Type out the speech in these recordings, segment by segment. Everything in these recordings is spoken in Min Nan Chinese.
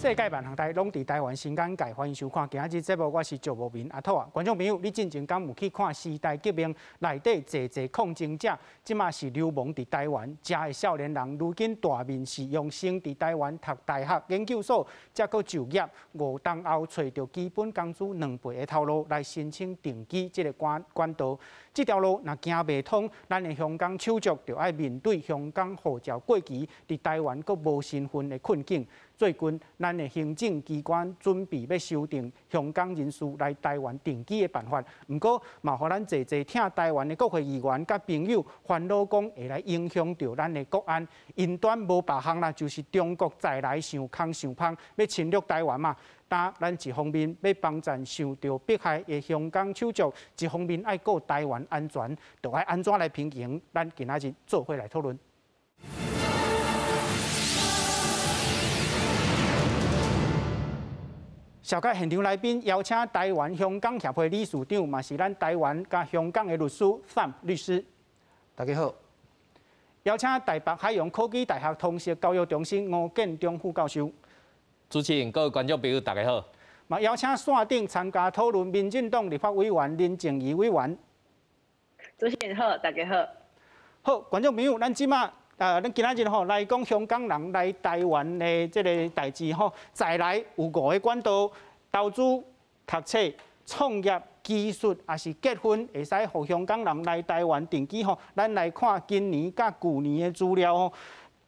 世界萬行台攏佇台灣新眼界，歡迎收看。今仔日節目我是趙無明阿兔啊。觀眾朋友，你進前敢有去看時代革命內底濟濟抗爭者，這馬是流亡佇台灣，遮的少年人如今大面試用先佇台灣讀大學、研究所，才閣就業。5冬後揣著基本工資2倍的頭路來申請定居這個管道。這條路若行袂通，咱的香港手足就愛面對香港護照過期，佇台灣閣無身份的困境。最近，咱的行政機關準備欲修訂香港人士來台灣定居的辦法，毋過嘛，予咱濟濟疼台灣的國會議員佮朋友煩惱，講會來影響著咱的國安。因端無別項啦，就是中國再來想空想芳，欲侵略台灣嘛。但咱一方面欲幫贊受著迫害的香港手足，一方面愛顧台灣安全，著愛按怎來平衡？咱今仔日做伙來討論。紹介現場來賓，邀請台灣香港協會理事長，嘛是咱台灣佮香港的律師范律師。大家好。邀請台北海洋科技大學通識教育中心吳建中副教授。主持人、各位觀眾朋友，大家好。嘛邀請線頂參加討論，民進黨立法委員林靜儀委員。主持人好，大家好。好，觀眾朋友，咱這馬。咱今仔日吼來講香港人來台灣的這个代誌吼，再來有五个管道：投資、讀冊、創業、技術，抑是結婚，會使予香港人來台灣定居吼。咱來看今年佮舊年的資料吼，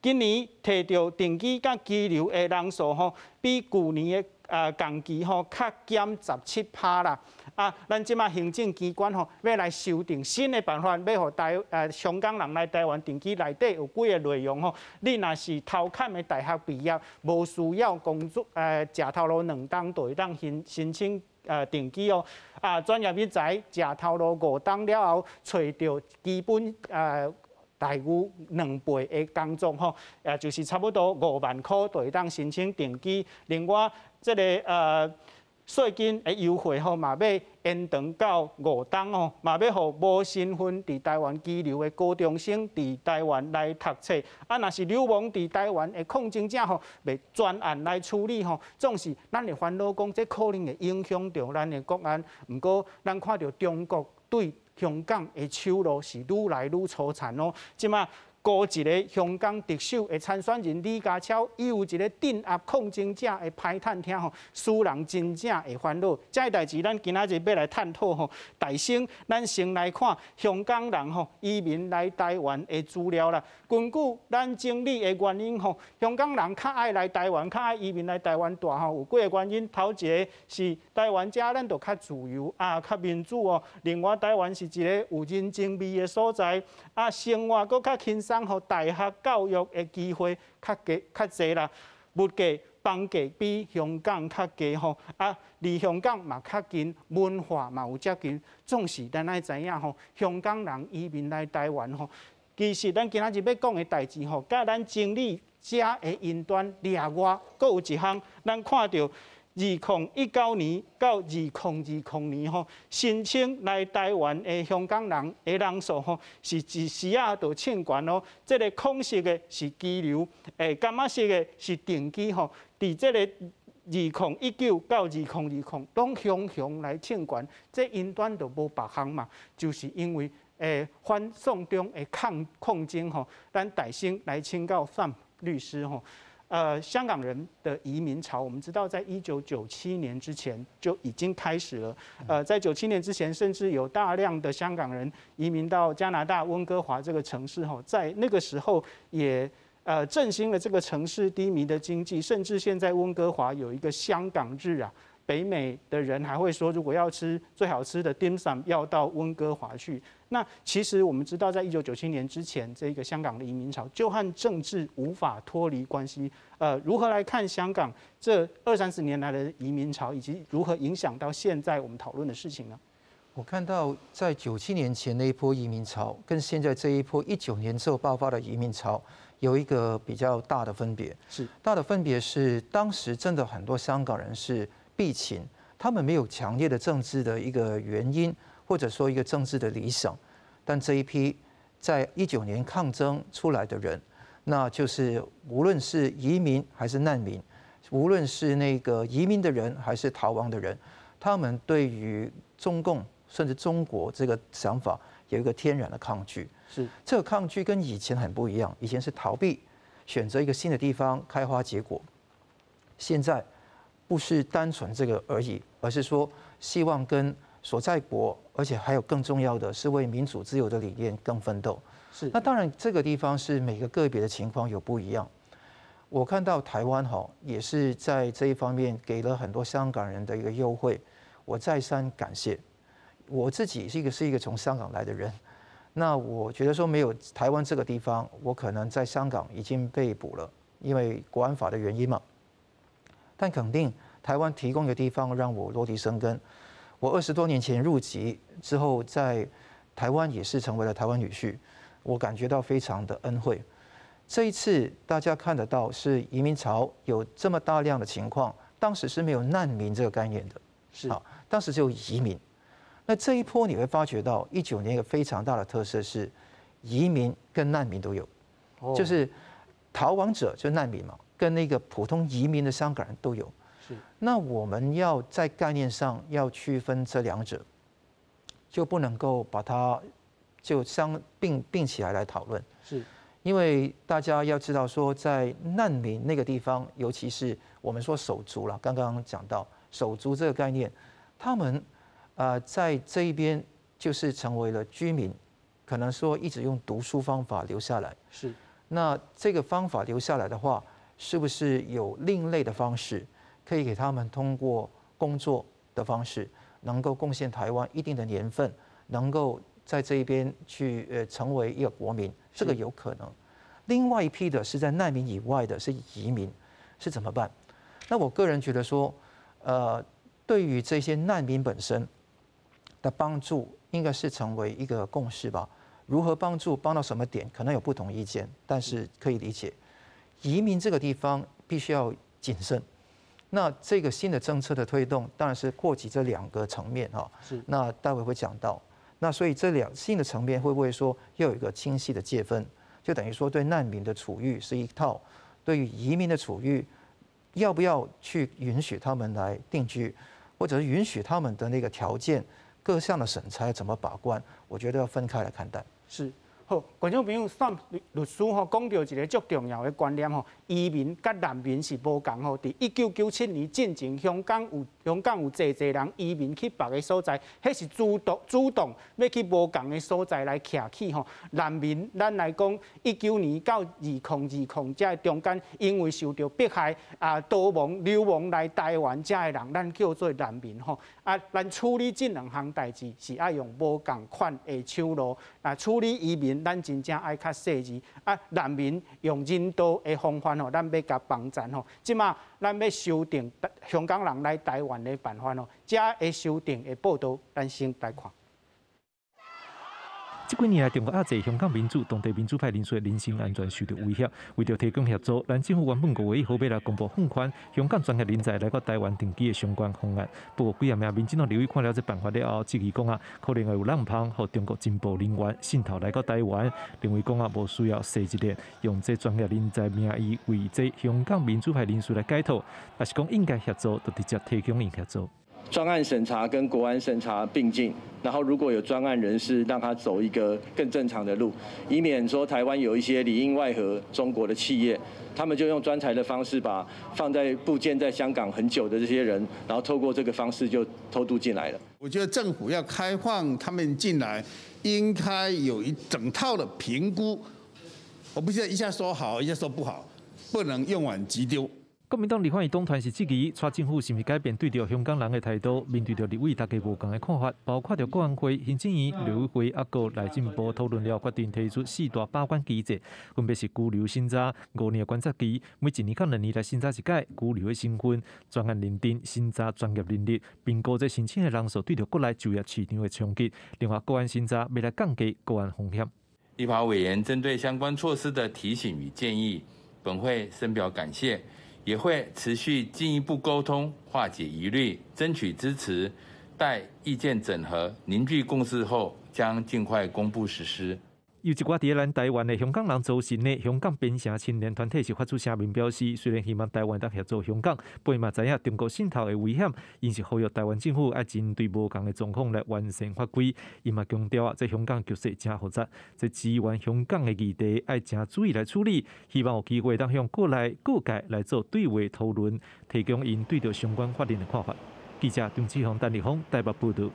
今年提著定居佮居留的人數吼，比舊年的同期吼較減17%啦。啊，咱這馬行政機關吼，欲來修訂新的辦法，欲予香港人來台灣定居內底有幾个內容吼。你若是頭坎的大學畢業，無需要工作，食頭路2冬就會當申請定居哦。啊，專業人才食頭路5冬了後，揣著基本待遇2倍的工作吼，也就是差不多5萬箍就會當申請定居。另外，這个稅金的優惠吼，嘛欲延長到5冬吼，嘛欲予無身份佇台灣居留的高中生佇台灣來讀冊。啊，若是流亡佇台灣的抗爭者吼，欲專案來處理吼。總是咱會煩惱講，這可能會影響著咱的國安。毋過，咱看著中國對香港的手路是愈來愈粗殘哦。這馬高一个香港特首的參選人李家超，伊有一个鎮壓抗爭者的歹趁聽吼，使人真正會煩惱。這个代誌，咱今仔日欲來探討吼。大先，咱先來看香港人吼移民來台灣的資料啦。根據咱整理的原因吼，香港人較愛來台灣，較愛移民來台灣住吼，有幾个原因。頭一个是台灣遮咱就較自由啊，較民主哦。另外，台灣是一个有人情味的所在，啊，生活閣較輕鬆。予大學教育的機會較低較濟啦，物價房價比香港較低吼，啊，離香港嘛較近，文化嘛有接近。總是咱愛知影吼，香港人移民來台灣吼，其實咱今仔日欲講的代誌吼，佮咱整理遮的因端掠外，閣有一項，咱看著2019年到2020年吼，申請來台灣的香港人的人數吼，是一時仔就衝懸哦。這个空色的是居留，柑仔色的是定居吼。佇這个2019到2020，攏雄雄來衝懸，這因端就無別項嘛，就是因為反送中的抗爭吼。咱大先來請教范律師吼。香港人的移民潮，我們知道，在1997年之前就已經開始了。在97年之前，甚至有大量的香港人移民到加拿大溫哥華這個城市。吼，在那個時候也振興了這個城市低迷的經濟，甚至現在溫哥華有一個香港日啊，北美的人還會說，如果要吃最好吃的 dim sum，要到溫哥華去。那其實我們知道，在1997年之前，這個香港的移民潮就和政治無法脫離關係。如何來看香港這二三十年來的移民潮，以及如何影響到現在我們討論的事情呢？我看到在97年前那一波移民潮，跟現在這一波19年之後爆發的移民潮有一個比較大的分別。大的分別是，當時真的很多香港人是避秦，他們沒有強烈的政治的一個原因，或者說一個政治的理想，但這一批在19年抗爭出來的人，那就是無論是移民還是難民，无论是那个移民的人还是逃亡的人，他们对于中共甚至中国这个想法有一个天然的抗拒。这个抗拒跟以前很不一样，以前是逃避，选择一个新的地方开花结果。现在不是单纯这个而已，而是说希望跟所在国，而且还有更重要的是为民主自由的理念更奋斗。那当然这个地方是每个个别的情况有不一样。我看到台湾哈也是在这一方面给了很多香港人的一个优惠，我再三感谢。我自己是一个从香港来的人，那我觉得说没有台湾这个地方，我可能在香港已经被捕了，因为国安法的原因嘛。但肯定台湾提供一个地方让我落地生根。我20多年前入籍之后，在台湾也是成为了台湾女婿，我感觉到非常的恩惠。这一次大家看得到是移民潮有这么大量的情况，当时是没有难民这个概念的，好，当时只有移民。那这一波你会发觉到，19年一个非常大的特色是，移民跟难民都有，就是逃亡者就难民嘛，跟那个普通移民的香港人都有。那我们要在概念上要区分这两者，就不能够把它就相并并起来来讨论。因为大家要知道说，在难民那个地方，尤其是我们说手足了，刚刚讲到手足这个概念，他们在这一边就是成为了居民，可能说一直用读书方法留下来。那这个方法留下来的话，是不是有另类的方式，可以给他们通过工作的方式，能够贡献台湾一定的年份，能够在这一边去成为一个国民，这个有可能。另外一批的是在难民以外的是移民，是怎么办？那我个人觉得说，对于这些难民本身的帮助，应该是成为一个共识吧。如何帮助，帮到什么点，可能有不同意见，但是可以理解。移民这个地方必须要谨慎。那这个新的政策的推动，当然是扩及这两个层面哈。那待会会讲到。那所以这两新的层面会不会说又有一个清晰的界分？就等于说对难民的处遇是一套，对于移民的处遇，要不要去允许他们来定居，或者是允许他们的那个条件，各项的审查怎么把关？我觉得要分开来看待。是。好，观众朋友，单律师吼讲著一个足重要的观念吼，移民佮难民是無仝吼。佇1997年進前，香港有濟濟人移民去別个所在，彼是主動欲去無仝的所在來徛起吼。難民，咱來講，19年到2020這个中間，因為受著迫害啊，逃亡流亡來台灣這个人，咱叫做難民吼。啊，咱處理這兩項代誌是愛用無仝款的手路，啊，處理移民。咱真正愛較細緻啊！難民用人道的方法吼，咱欲共幫贊吼。這馬咱欲修訂香港人來台灣的辦法吼，這个修訂的報道，咱先來看。這幾年來，中國壓制香港民主、當地民主派人士的人身安全受到威脅。為著提供協助，咱政府原本5月1號欲來公布放寬香港專業人才來到台灣定居的相關方案。不過，幾仔名民進黨立委看了這辦法了後，質疑講啊，可能會有漏縫，予中國情報人員滲透來到台灣，認為講啊，無需要設一個用這專業人才名義為這香港民主派人士來解套，抑是講應該協助，就直接提供𪜶協助。專案審查跟國安審查並進，然後如果有專案人士，讓他走一個更正常的路，以免說台灣有一些裡應外合中國的企業，他們就用專才的方式把放在部件在香港很久的這些人，然後透過這個方式就偷渡進來了。我覺得政府要開放他們進來，應該有一整套的評估，我不是一下說好，一下說不好，不能用完即丟。國民黨立法院黨團是質疑，蔡政府是毋是改變對著香港人的態度？面對著立委大家無仝的看法，包括著國安會、行政院、陸委會，抑閣內政部討論了，決定提出四大把關機制，分別是居留審查、5年的觀察期，每一年到2年來審查一擺，居留的身份、專案認定、審查專業能力，評估這申請的人數對著國內就業市場的衝擊。另外，國安審查欲來降低國安風險。立法委員針對相關措施的提醒與建議，本會深表感謝。也會持續進一步溝通，化解疑慮，爭取支持。待意見整合、凝聚共識後，將盡快公布實施。有一寡佇咱台灣的香港人組成的香港邊城青年團體是發出聲明表示，雖然希望台灣當協助香港，不過嘛知影中國滲透的危險，𪜶是呼籲台灣政府愛針對無仝的狀況來完善法規。𪜶嘛強調啊，這香港局勢誠複雜，這支援香港的議題愛誠注意來處理，希望有機會當向國內各界來做對話討論，提供𪜶對著相關法令的看法。記者張志雄、陳立峰台北報導。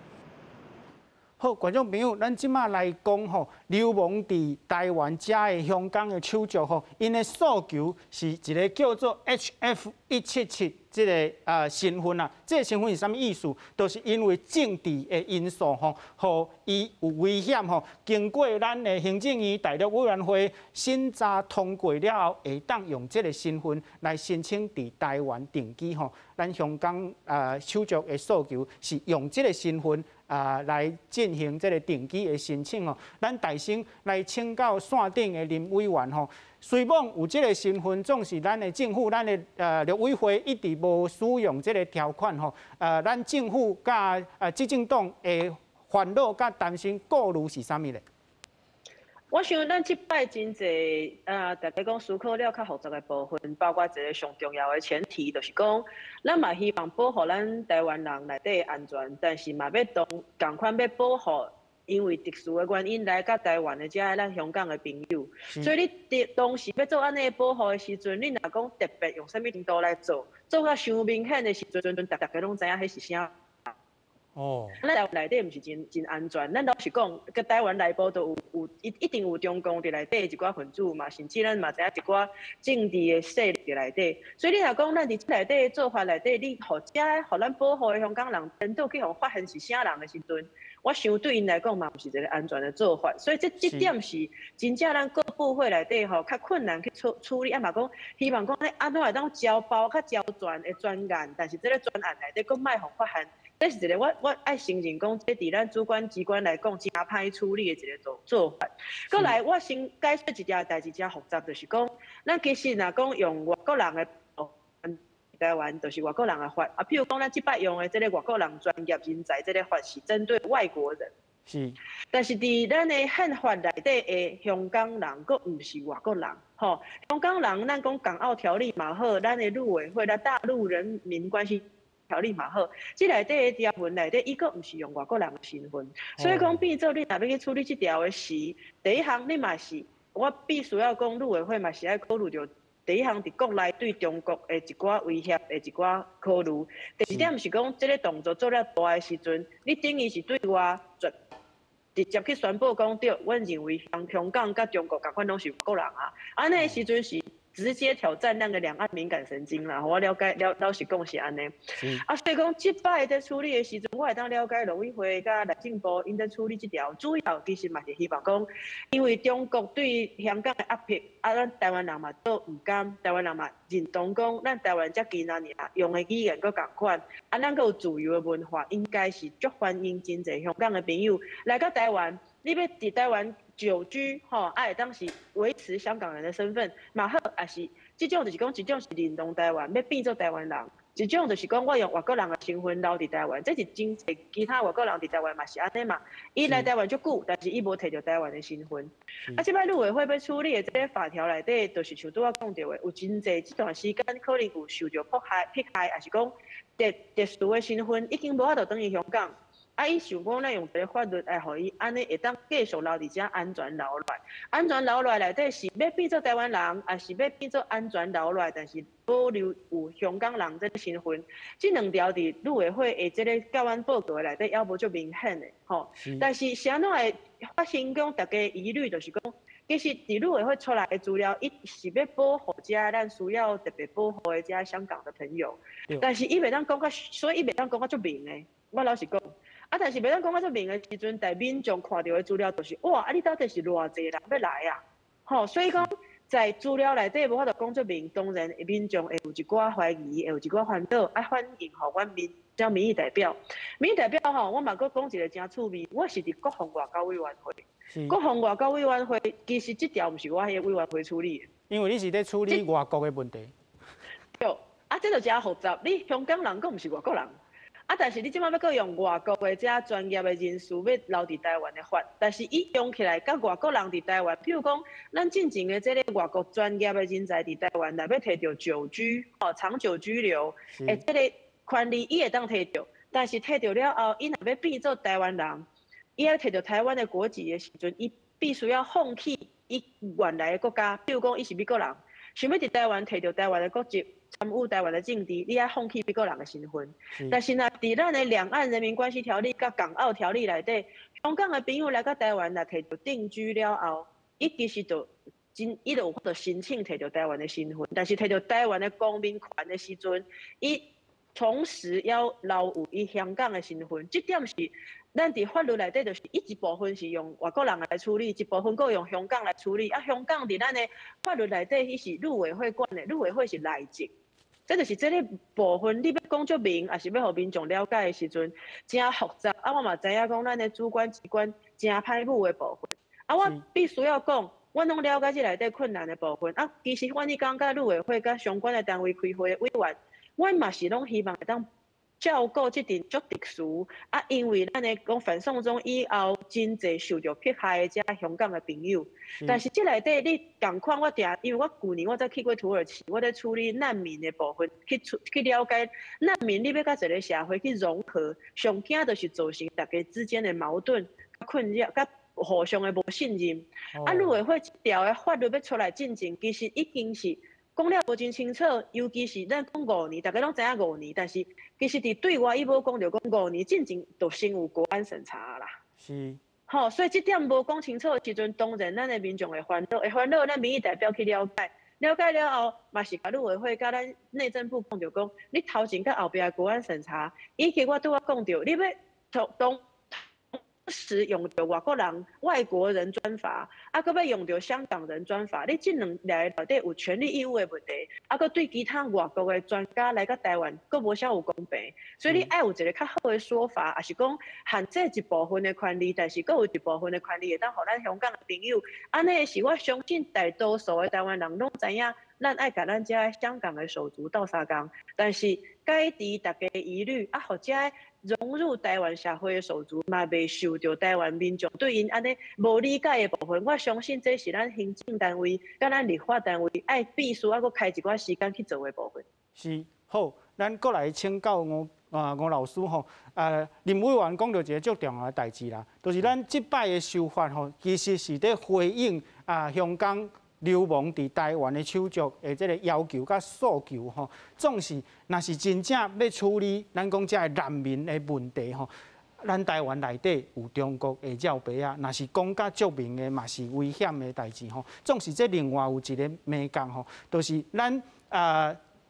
好，觀眾朋友，咱這馬來講吼，流亡佇台灣遮的香港的手足吼，𪜶的訴求是一个叫做 HF 177這个身份啊，這个身份是啥物意思？就是因為政治的因素吼，予伊有危險吼。經過咱的行政院大陸委員會審查通過了後，會當用這个身份來申請佇台灣定居吼。咱香港手足的訴求是用這个身份來進行這个定居的申請哦。咱大聲來請教線頂的林委員吼，雖罔有這个身份，總是咱的政府、咱的陸委會一直無使用這个條款吼。咱政府佮執政黨的煩惱佮擔心顧慮是啥物咧？我想咱這擺真濟大家講思考了較複雜的部分，包括一个上重要的前提，就是講，咱嘛希望保護咱台灣人內底的安全，但是嘛欲同仝款欲保護，因為特殊的原因來到台灣的遮咱香港的朋友。所以你佇當時欲做按呢保護的時陣，你若講特別用啥物程度來做，做甲傷明顯的時陣，逐家攏知影彼是啥。咱台灣內底毋是真真安全。咱老實講，佮台灣內部都有一定有中共佇內底一寡分子嘛，甚至咱嘛知影一寡政治的勢力佇內底。所以你若講咱佇內底做法內底，你予遮予咱保護的香港人，顛倒去予發現是啥人的時陣，我想對𪜶來講嘛，毋是一个安全的做法。所以這這點是真正咱各部會內底吼較困難去處處理。啊嘛講希望講咧按怎會當招包較周全的專案，但是這个專案內底閣莫予發現。這是一个我愛承認講，這佇咱主管機關來講，誠歹處理的一个做法。閣來，我先解釋一條代誌誠複雜，就是講，咱其實若講用外國人的台灣，就是外國人的法啊。譬如講，咱這擺用的這个外國人專業人才這个法是針對外國人。但是佇咱的憲法內底的香港人，閣毋是外國人，吼。香港人，咱講港澳條例嘛好，咱的陸委會、咱大陸人民關係條例嘛好，這內底的條文內底，伊閣毋是用外國人的身份，所以講變做你若欲去處理這條的時，第一項你嘛是，我必須要講陸委會嘛是愛考慮著第一項佇國內對中國的一寡威脅的一寡考慮。第二點是講，這个動作做了大的時陣，你等於是對外絕直接去宣布講對，阮認為香港佮中國仝款攏是外國人啊，按呢的時陣是直接挑戰咱个兩岸敏感神經啦，我了解了，老實講是按呢。啊，所以講這擺佇處理的時陣，我會當了解陸委會佮內政部𪜶佇處理這條，主要其實嘛是希望講，因為中國對香港的壓迫，啊，咱台灣人嘛都毋甘，台灣人嘛認同講，咱台灣遮囡仔爾用的語言閣仝款，啊，咱閣有自由的文化，應該是足歡迎真濟香港的朋友來到台灣。你欲佇台灣久居，吼，啊會當是維持香港人的身份，嘛好，也是這種就是講，一種是認同台灣，欲變做台灣人；一種就是講，我用外國人的身份留佇台灣，這是真濟其他外國人佇台灣嘛是按呢嘛。伊來台灣足久，但是伊無摕著台灣的身份。啊，這擺陸委會欲處理的這个法條內底，就是像拄仔講著的，有真濟這段時間可能有受著迫害、迫害，抑是講特特殊的身份已經無法度轉去香港。啊！伊想講，咱用這个法律來予伊按呢會當繼續留佇遮安全留落來。安全留落來內底是欲變做台灣人，抑是欲變做安全留落來，但是保留有香港人這个身份。這兩條佇陸委會的這个佮阮報告的內底，猶無足明顯的吼。但是啥物會發生講大家疑慮，就是講，其實佇陸委會出來的資料，伊是欲保護遮咱需要特別保護的遮香港的朋友。但是伊袂當講較，所以伊袂當講較足明的。我老實講。啊！但是袂當講較足明的時陣，在民眾看著的資料就是，哇！啊，你到底是偌濟人欲來啊？吼，所以講在資料內底無法度講足明，當然民眾會有一寡懷疑，會有一寡煩惱，愛反映予阮民叫民意代表。民意代表吼，我嘛閣講一个誠趣味，我是佇國防外交委員會。國防外交委員會其實這條毋是我彼个委員會處理的，因為你是咧處理外國的問題。對，啊，這就誠複雜。你香港人閣毋是外國人。啊，但是你這擺欲閣用外國的這專業的人士欲留佇台灣的法，但是伊用起來，佮外國人佇台灣，比如講，咱進前的這个外國專業的人才佇台灣來欲提著久居，哦，長久居留，欸，這个權利伊會當提著，但是提著了後，伊若欲變做台灣人，伊愛提著台灣的國籍的時陣，伊必須要放棄伊原來的國家，比如講伊是美國人，想欲佇台灣提著台灣的國籍，參與台灣的政治，你愛放棄美國人的身份。但是若佇咱的兩岸人民關係條例佮港澳條例內底，香港的朋友來到台灣若提著定居了後，伊其實就真，伊就有法度申請提著台灣的身份。但是提著台灣的公民權的時陣，伊同時要留有伊香港的身份。這點是咱佇法律內底，就是伊一部分是用外國人來處理，一部分閣用香港來處理。啊，香港佇咱的法律內底，彼是陸委會管的，陸委會是內政。這就是這个部分，你欲講足明，抑是欲予民眾了解的時陣，誠複雜。啊，我嘛知影講，咱的主管機關誠歹母的部分。啊，我必須要講，我攏了解這內底困難的部分。啊，其實阮彼工佮陸委會佮相關的單位開會的委員，阮嘛是攏希望會當照顧這陣足特殊。啊，因為咱的講反送中以後，真濟受著迫害的這香港的朋友。但是這內底你仝款，我定，因為我舊年我才去過土耳其，我咧處理難民的部分，去了解難民，你欲佮一个社會去融合，上驚就是造成大家之間的矛盾、困擾、佮互相的無信任。啊，陸委會這條的法律欲出來進前，其實已經是講了無真清楚，尤其是咱講五年，大家攏知影五年，但是其實佇對外伊無講著講五年進前就先有國安審查啦。吼，所以這點無講清楚的時陣，當然咱的民眾會煩惱，會煩惱，咱民意代表去了解，了解了後，嘛是共陸委會佮咱內政部講著講，你頭前佮後壁的國安審查，以及我拄仔講著，你欲同時用著外國人、外國人專法，啊，閣欲用著香港人專法，你這兩个內底有權利義務的問題，啊，閣對其他外國的專家來到台灣，閣無啥有公平，所以你愛有一个較好的說法，抑是講限制一部分的權利，但是閣有一部分的權利會當予咱香港的朋友，按呢是我相信大多數的台灣人攏知影，咱愛共咱這香港的手足鬥相共，但是解除大家疑慮，啊，予這融入台灣社會的手足嘛，袂受著台灣民眾對𪜶按呢無理解的部分，我相信這是咱行政單位佮咱立法單位愛必須猶閣開一寡時間去做的部分。是，好，咱閣來請教吳老師吼，林委員講著一个足重要的代誌啦，就是咱這擺的修法吼，其實是咧回應啊香港流亡佇台灣的手足的這个要求佮訴求吼，總是若是真正欲處理咱講這个難民的問題吼，咱台灣內底有中國的罩杯仔，若是講甲足明的，嘛是危險的代誌吼。總是這另外有一个眉角吼，就是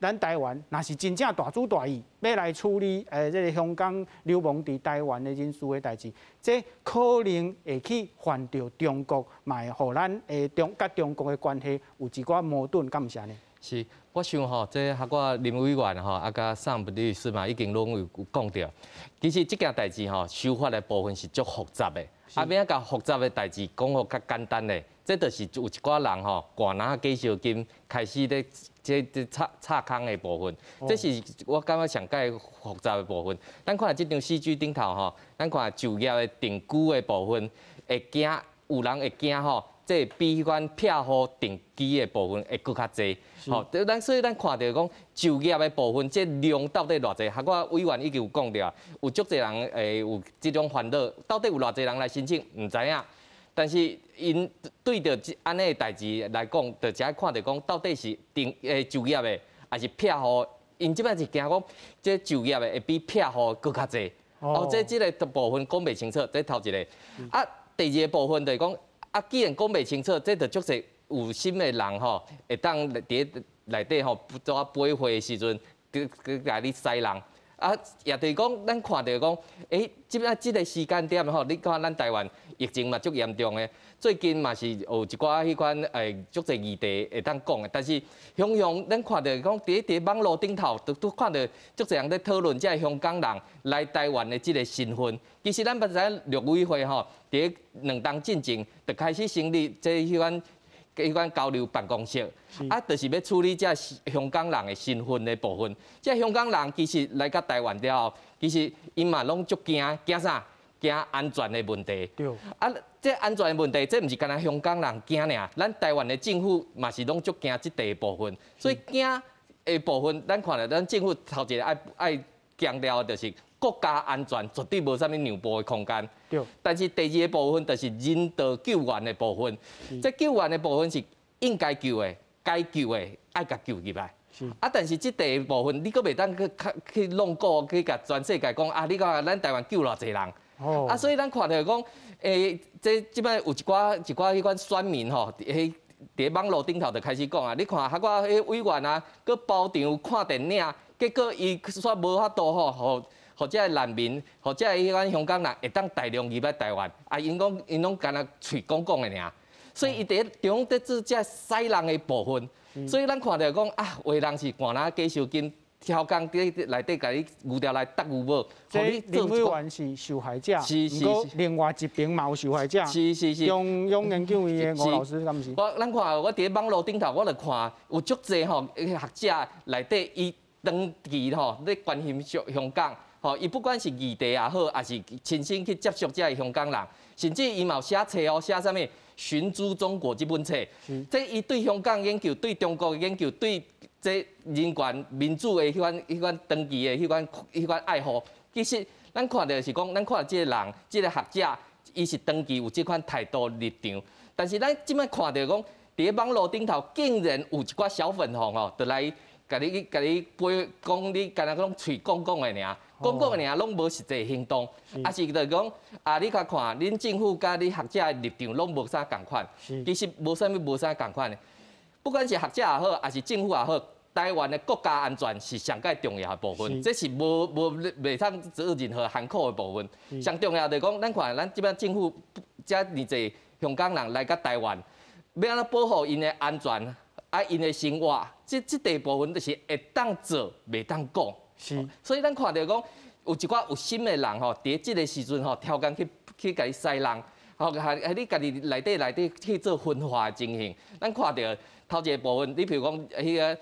咱台灣若是真正大主大意，欲來處理這个香港流亡佇台灣的人士的代誌，這可能會去犯著中國，嘛會予咱的中佮中國的關係有一寡矛盾，敢毋是按呢？是，我想吼，這哈我林委員吼，啊佮宋律師嘛，已經攏有講著。其實這件代誌吼，修法的部分是足複雜的，啊，欲按共複雜的代誌講予較簡單的，這就是有一寡人吼，掼籃仔假燒金，開始咧這插空的部分，這是我感覺上蓋複雜的部分。咱看這張 CG 頂頭吼，咱看就業的定居的部分，會驚有人會驚吼，這比彼款庇護定居的部分會閣較濟。吼，咱所以咱看著講就業的部分，這量到底偌濟？哈，我委員已經有講著，有足濟人會有這種煩惱，到底有偌濟人來申請，毋知影。但是𪜶對著這按呢的代誌來講，就只愛看著講到底是定就業的，抑是庇護？𪜶這擺是驚講，這就業的會比庇護閣較濟。哦，這个部分講袂清楚，這頭一个。啊，第二个部分就是講，啊，既然講袂清楚，這就足濟有心的人吼，會當佇內底吼，怎啊背會的時陣，去共你使人。啊，也就是講，咱看著講，這擺這个時間點吼，你看咱台灣疫情嘛足嚴重的，最近嘛是有一寡彼款足濟議題會當講的，但是雄雄咱看著講，佇網路頂頭，都看著足濟人咧討論這个香港人來台灣的這个身份。其實咱捌知影陸委會吼，佇兩冬進前就開始成立這彼款彼款交流辦公室，啊，就是欲處理這香港人的身份的部分。這香港人其實來到台灣了後，其實𪜶嘛攏足驚，驚啥？驚安全的問題。啊，這安全的問題，這毋是干焦香港人驚爾，咱台灣的政府嘛是攏足驚這塊部分。所以驚的部分，咱看著咱政府頭一个愛愛強調的就是國家安全絕對無啥物讓步的空間。但是第二个部分就是人道救援的部分。這救援的部分是應該救的、該救的，愛共救入來。啊，但是這塊部分你閣袂當去去弄過去共全世界講啊，你看咱台灣救偌濟人。啊，所以咱看著講，這這擺有一寡一寡彼款選民吼，佇佇網路頂頭就開始講啊，你看彼寡彼委員啊，閣包場看電影，結果伊煞無法度吼，予予這个難民，予這个彼款香港人會當大量入來台灣，啊，𪜶講𪜶攏干焦喙講講的爾，所以伊佇中佇做這使人的部分，所以咱看著講啊，有的人是換拿假收金。超工佇內底共你牛牢來搭牛母，這林委員是受害者，毋過另外一邊嘛有受害者。中央研究院的吳老師敢毋是？我咱看，我佇網路頂頭，我就看有足濟吼學者內底，伊長期吼咧關心香港，吼伊不管是異地也好，抑是親身去接觸這个香港人，甚至伊嘛有寫冊哦，寫啥物《尋租中國》這本冊，這伊對香港研究，對中國的研究，對這人權民主的彼款彼款長期的彼款彼款愛護，其實咱看著是講，咱看這个人，這个學者，伊是長期有這款態度立場。但是咱這擺看著講，佇咧網路頂頭，竟然有一寡小粉紅吼，就來共你共你批講你，干焦講喙講講的爾，講講的爾，攏無實際行動，啊是就講啊，你較看恁政府佮你學者的立場攏無啥仝款，其實無啥物無啥仝款的，不管是學者也好，抑是政府也好。台灣的國家安全是上蓋重要的部分，這是無無袂通做任何含糊的部分。上重要就是講，咱看咱這擺政府遮爾濟香港人來到台灣，欲按怎保護𪜶的安全啊，𪜶的生活，這這塊部分就是會當做，袂當講。所以咱看著講，有一寡有心的人吼，佇這个時陣吼，超工去去共你使弄，吼，還你家己內底內底去做分化的情形。咱看著頭一个部分，你比如講彼个。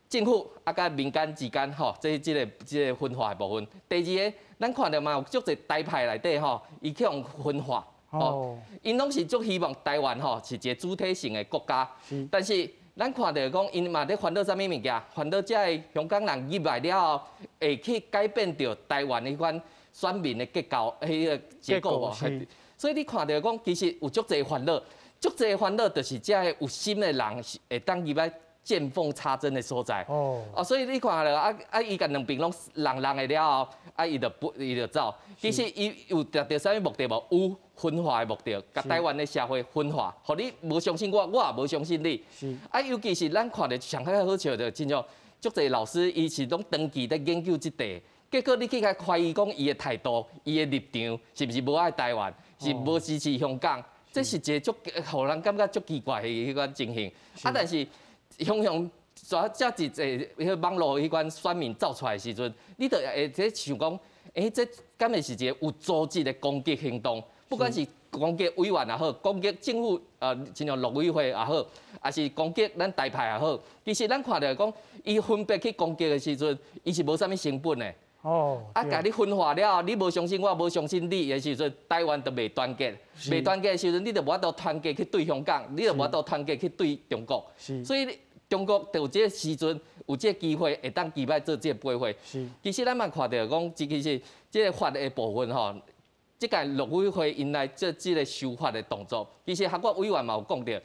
政府啊，佮民間之間吼，這這个這个分化的部分。第二个，咱看著嘛有足濟台派內底吼，伊去予分化，吼，𪜶攏是足希望台灣吼是一个主體性的國家。但是咱看著講，𪜶嘛咧煩惱啥物物件？煩惱這个香港人入來了後，會去改變著台灣彼款選民的結構，彼个結構無？所以你看著講，其實有足濟煩惱，足濟煩惱就是這个有心的人是會當入來。見縫插針的所在，哦，所以你看著啊啊，伊共兩邊攏弄弄的了後，啊，伊就不，伊就走。其實伊有達著啥物目的無？有分化的目的，共台灣的社會分化，予你無相信我，我也無相信你。啊，尤其是咱看著上較好笑的，親像足濟老師，伊是攏長期咧研究這塊，結果你去共懷疑講伊的態度、伊的立場是毋是無愛台灣，是無支持香港？這是一个足，予人感覺足奇怪的彼款情形。啊，但是。雄雄遮遮一濟彼個網路彼款選民走出來的時陣，你就會這想講，欸，這敢會是一個有組織的攻擊行動？不管是攻擊委員也好，攻擊政府，親像陸委會也好，抑是攻擊咱台派也好，其實咱看著講，伊分別去攻擊的時陣，伊是無啥物成本的。哦，啊，共你分化了後，你無相信我，無相信你的時陣，台灣就袂團結，袂團結的時陣，你就無法度團結去對香港，你就無法度團結去對中國。所以中國就有這个時陣，有這个機會會當機擺做這个陪會。其實咱嘛看著講，這其實這个法的部分吼，這屆陸委會𪜶來做這个修法的動作，其實韓國委員嘛有講著，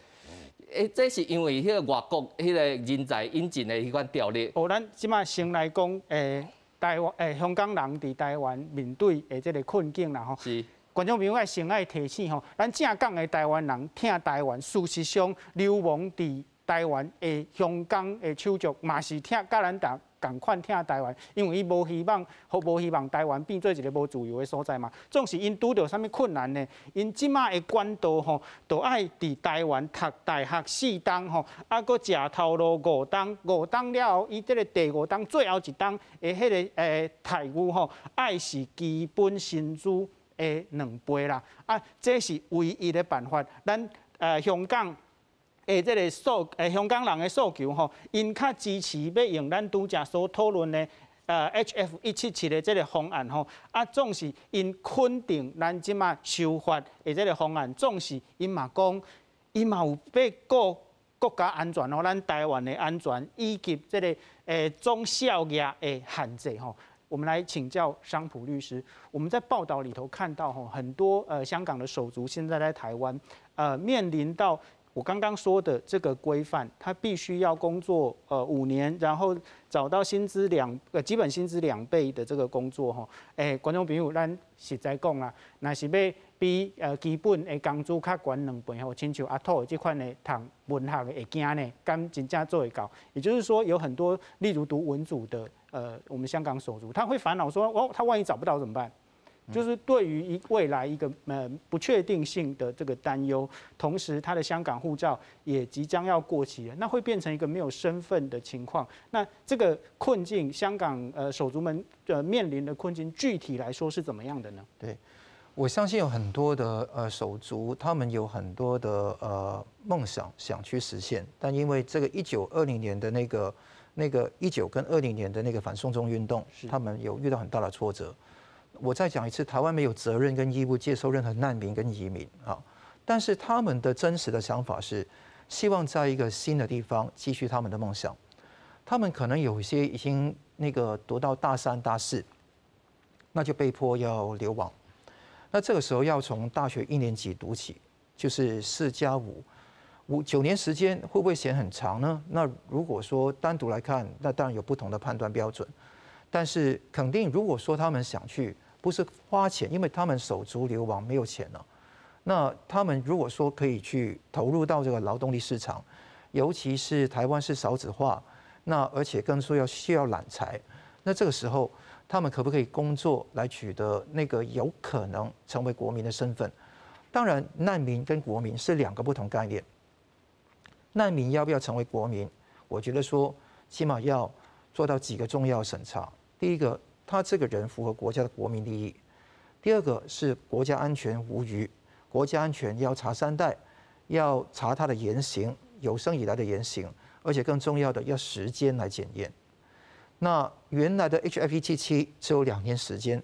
欸，這是因為彼个外國彼个人才引進的彼款條例。哦，咱這擺先來講，欸，台灣欸，香港人佇台灣面對的這个困境啦吼。觀眾朋友愛先愛提醒吼，咱正港的台灣人疼台灣，事實上流亡佇台灣的香港的手足嘛是疼，佮咱仝仝款疼台灣，因為伊無希望，予無希望台灣變做一个無自由的所在嘛。總是𪜶拄著啥物困難呢？𪜶這擺的管道吼，都愛佇台灣讀大學四冬吼，啊，閣食頭路五冬，五冬了後，伊這个第五冬最後一冬的彼个待遇吼，愛是基本薪資的兩倍啦。啊，這是唯一的辦法。咱香港。的這个訴香港人的訴求吼，𪜶較支持欲用咱拄才所討論的HF 177的這个方案吼，啊，總是𪜶肯定咱這馬修法的這个方案，總是𪜶嘛講，𪜶嘛有欲顧國家安全吼，咱台灣的安全以及這个總數額的限制吼。我們來請教桑普律師，我們在報道裡頭看到吼，很多香港的手足現在在台灣，面臨到我剛剛說的這個規範，他必須要工作5年，然後找到薪資基本薪資2倍的這個工作吼。觀眾朋友，咱實在講啦，若是欲比基本的工資較懸2倍吼，親像阿土的這款的讀文學的會驚呢，敢真正做會到？也就是說，有很多例如讀文組的我們香港手足，他會煩惱說，哦，他萬一找不到怎麼辦？就是對於一未來一個不確定性的這個擔憂，同時他的香港護照也即將要過期了，那會變成一個沒有身份的情況。那這個困境，香港手足們面臨的困境，具體來說是怎麼樣的呢？對，我相信有很多的手足，他們有很多的夢想想去實現，但因為這個1920年的那個19跟20年的那個反送中運動，他們有遇到很大的挫折。我再講一次，台灣沒有責任跟義務接收任何難民跟移民啊。但是他們的真實的想法是，希望在一個新的地方繼續他們的夢想。他們可能有一些已經那個讀到大三、大四，那就被迫要流亡。那這個時候要從大學一年級讀起，就是4加5，5、9年時間會不會嫌很長呢？那如果說單獨來看，那當然有不同的判斷標準。但是肯定，如果說他們想去，不是花錢，因為他們手足流亡沒有錢了。那他們如果說可以去投入到這個勞動力市場，尤其是台灣是少子化，那而且更說要需要攬才，那這個時候他們可不可以工作來取得那個有可能成為國民的身份？當然，難民跟國民是兩個不同概念。難民要不要成為國民？我覺得說起碼要做到幾個重要審查。第一個，他這個人符合國家的國民利益；第二個是國家安全無虞，國家安全要查三代，要查他的言行，有生以來的言行，而且更重要的要時間來檢驗。那原來的 HF 177只有2年時間，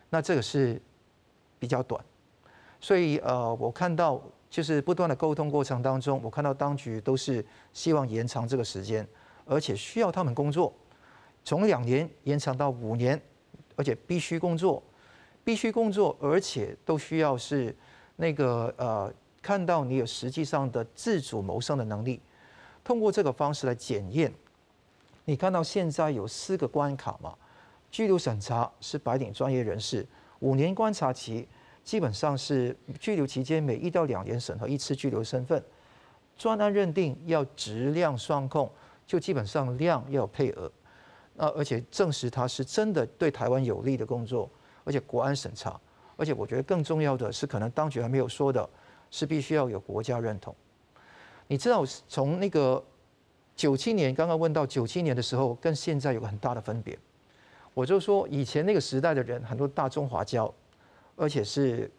那這個是比較短，所以我看到就是不斷的溝通過程當中，我看到當局都是希望延長這個時間，而且需要他們工作，從2年延長到5年，而且必須工作，必須工作，而且都需要是那個看到你有實際上的自主謀生的能力，通過這個方式來檢驗。你看到現在有四個關卡嘛？居留審查是白領專業人士，五年觀察期基本上是居留期間每1到2年審核一次居留身份。專案認定要質量雙控，就基本上量要有配額，那而且證實他是真的對台灣有利的工作，而且國安審查，而且我覺得更重要的是，可能當局還沒有說的，是必須要有國家認同。你知道從那個九七年剛剛問到九七年的時候，跟現在有個很大的分別。我就說以前那個時代的人很多大中華膠，而且是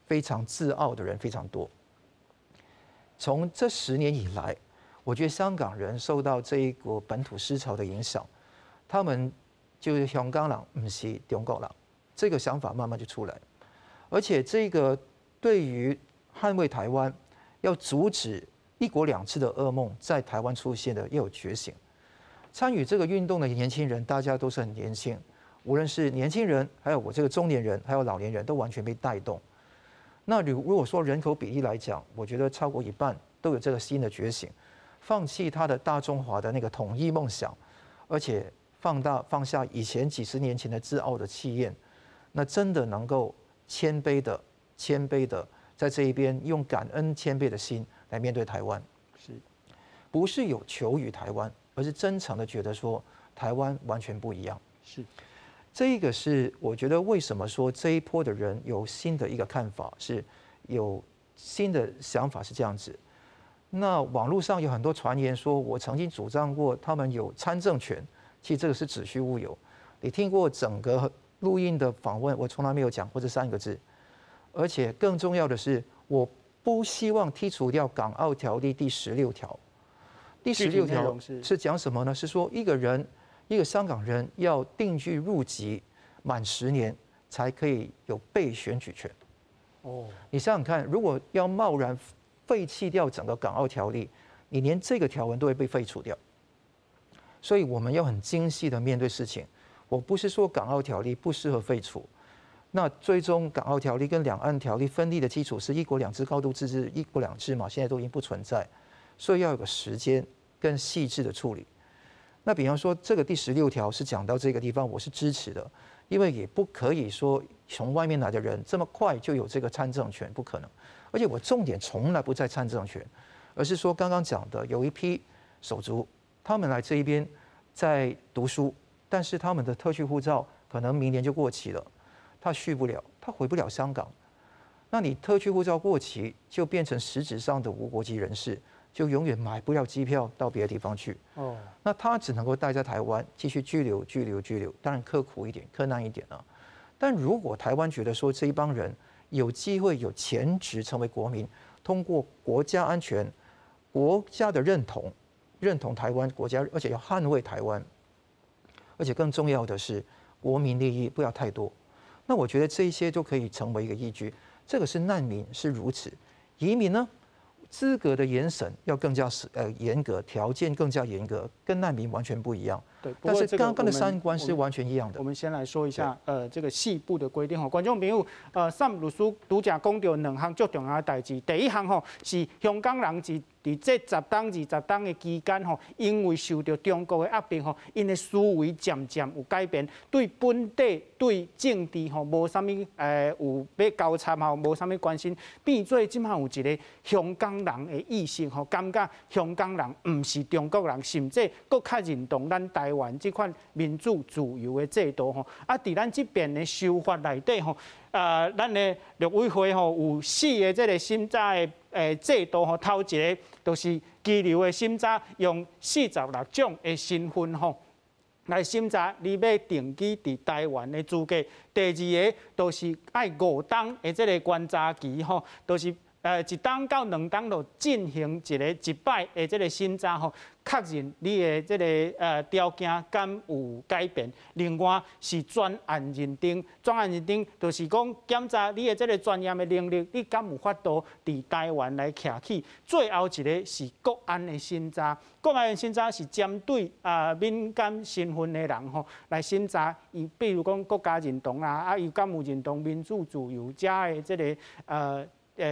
非常自傲的人非常多。從這10年以來，我覺得香港人受到這一股本土思潮的影響，他們就是香港人毋是中國人，這個想法慢慢就出來。而且這個對於捍衛台灣，要阻止一國兩制的噩夢在台灣出現的，又有覺醒。參與這個運動的年輕人，大家都是很年輕，無論是年輕人，還有我這個中年人，還有老年人都完全被帶動。那如果說人口比例來講，我覺得超過一半都有這個新的覺醒，放棄他的大中華的那個統一夢想，而且放下以前幾十年前的自傲的氣焰，那真的能夠謙卑的在這一邊用感恩謙卑的心來面對台灣，不是有求於台灣，而是真誠的覺得說台灣完全不一樣。這個是我覺得為什麼說這一波的人有新的一個看法，是有新的想法是這樣子。那網絡上有很多傳言說我曾經主張過他們有參政權，其實這個是子虛烏有。你聽過整個錄音的訪問，我從來沒有講過這三個字。而且更重要的是，我不希望剔除掉《港澳條例》第十六條。第十六條是講什麼呢？是說一個人，一個香港人要定居入籍滿10年才可以有被選舉權。哦，你想想看，如果要貿然廢棄掉整個《港澳條例》，你連這個條文都會被廢除掉。所以我們要很精細的面對事情。我不是說《港澳條例》不適合廢除，那最終《港澳條例》跟兩岸條例分立的基礎是一國兩制、高度自治、一國兩制嘛，現在都已經不存在，所以要有個時間更細緻的處理。那比方說，這個第十六條是講到這個地方，我是支持的，因為也不可以說從外面來的人這麼快就有這個參政權，不可能。而且我重點從來不在參政權，而是說剛剛講的有一批手足，他們來這一邊在讀書，但是他們的特區護照可能明年就過期了，他續不了，他回不了香港。那你特區護照過期，就變成實質上的無國籍人士，就永遠買不了機票到別的地方去。哦，那他只能夠待在台灣繼續居留、居留、居留，當然刻苦一點、困難一點啊。但如果台灣覺得說這一幫人有機會、有潛質成為國民，通過國家安全、國家的認同，認同台灣國家，而且要捍衛台灣，而且更重要的是國民利益不要太多。那我覺得這些都可以成為一個依據。這個是難民是如此，移民呢，資格的嚴審要更加嚴格，條件更加嚴格，跟難民完全不一樣。對，但是剛剛的三觀是完全一樣的。我們先來說一下，這個細部的規定吼，觀眾朋友，Sam 律師拄才講著兩項足重要的代誌。第一項吼是香港人佇這10冬20冬的期間吼，因為受著中國的壓迫吼，𪜶的思維漸漸有改變，對本地對政治吼無啥物有欲交插吼，無啥物關心，變做這馬有一個香港人的意識吼，感覺香港人毋是中國人，甚至閣較認同咱台灣這款民主自由的制度吼。啊，佇咱這邊的修法內底吼，咱的陸委會吼有四个這个審查的制度吼，頭一个就是居留的審查，用46種的身份吼來審查你欲定居佇台灣的資格。第二个就是愛5冬的這个觀察期吼，就是1冬到2冬就進行一个一擺的這个審查吼，確認你的這个條件敢有改變。另外是專案認定，專案認定就是講檢查你的這个專業的能力，你敢有法度佇台灣來徛起。最後一个是國安的審查，國安的審查是針對敏感身份的人吼來審查，伊比如講國家認同啊，伊敢有認同民主自由遮的這个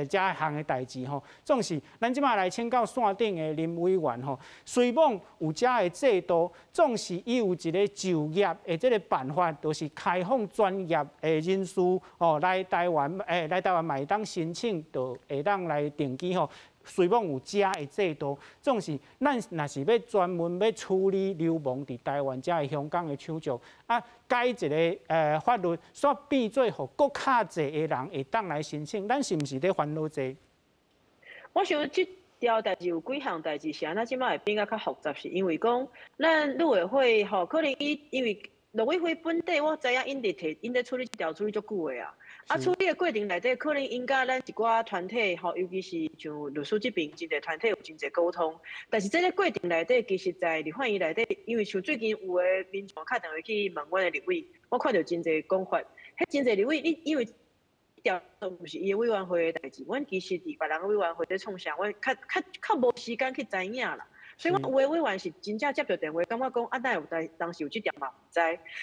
遮項的代誌吼，總是咱這馬來請教線頂的林委員吼，雖罔有遮的制度，總是伊有一个就業的這个辦法，就是開放專業的人士吼來台灣，來台灣嘛會當申請，就會當來定居吼。雖罔有遮的制度，總是咱若是欲專門欲處理流亡佇台灣遮的香港的手續，啊，改一个法律，煞變做予閣較濟的人會當來申請，咱是毋是咧煩惱這？我想這條代誌有幾項代誌是按怎這馬會變甲較複雜，是因為講咱陸委會吼，可能伊因為陸委會本底我知影𪜶佇提𪜶咧處理這條處理足久的啊。啊，處理的過程內底，可能𪜶佮咱一寡團體吼，尤其是像律師這邊真濟團體有真濟溝通。但是這个過程內底，其實在立法院內底，因為像最近有的民眾敲電話去問阮的立委，我看著真濟講法，彼真濟立委，你因為這條都毋是伊的委員會的代誌，阮其實佇別人的委員會咧創啥，阮較較較無時間去知影啦。所以，阮有的委員是真正接著電話，感覺講啊，哪會有當當時有這條嘛毋知。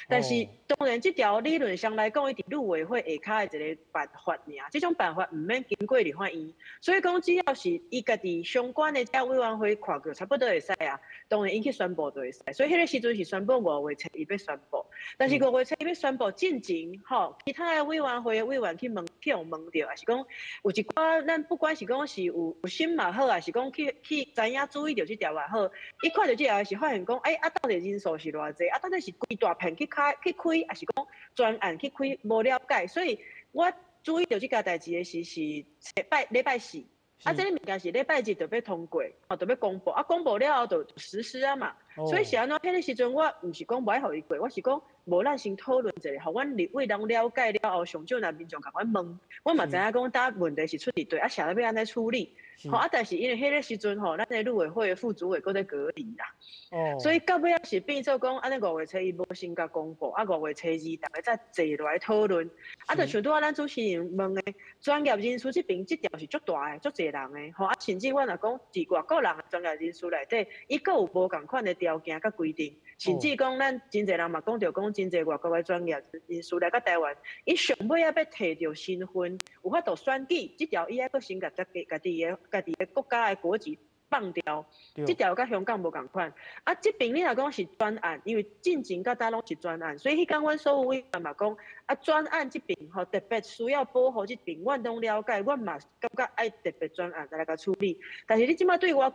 但是當然，這條理論上來講，伊佇陸委會下跤的一個辦法爾。這種辦法毋免經過立法院。所以講，只要是伊家己相關的這委員會看過，差不多會使啊。當然，𪜶去宣布就會使。所以彼个時陣是宣布5月初一欲宣布，但是5月初一欲宣布進前，吼，其他的委員會的委員去問，去予問著，抑是講有一寡咱不管是講是有有心嘛好，抑是講去去知影注意著這條也好，伊看著這條時發現講，欸，啊，到底人數是偌濟？啊，到底是規大片去開去開，抑是講專案去開？無了解，所以我注意著這件代誌的時是拜禮拜四，啊，這个物件是禮拜日就欲通過，吼，就欲公布，啊，公布了後就實施啊嘛。所以是按怎？彼个時陣我毋是講無愛予伊過，我是講無咱先討論一下，予阮立委人了解了後，上少若民眾共阮問，阮嘛知影講佗問題是出佇佗，啊，啥欲按怎處理？吼啊！但是因為彼个時陣吼，咱的陸委會的副主委閣咧隔離啦，所以到尾仔是變做講，按呢五月初一無先共公布，啊五月初二逐家才坐落來討論。啊，就像拄仔咱主持人問的，專業人士這邊這條是足大的，足濟人的，吼啊，甚至阮若講佇外國人的專業人士內底，伊閣有無仝款的條件佮規定，甚至講咱真濟人嘛講著講，真濟外國的專業人士來到台灣，伊上尾仔欲提著身份，有法度選舉，這條伊愛閣先共家己家己的家己的國家的國籍放掉，這條佮香港無仝款。啊，這邊你若講是專案，因為進前佮早攏是專案，所以彼工阮所有委員嘛講，啊專案這邊吼特別需要保護這邊，阮攏了解，阮嘛感覺愛特別專案來共處理。但是你這擺對我，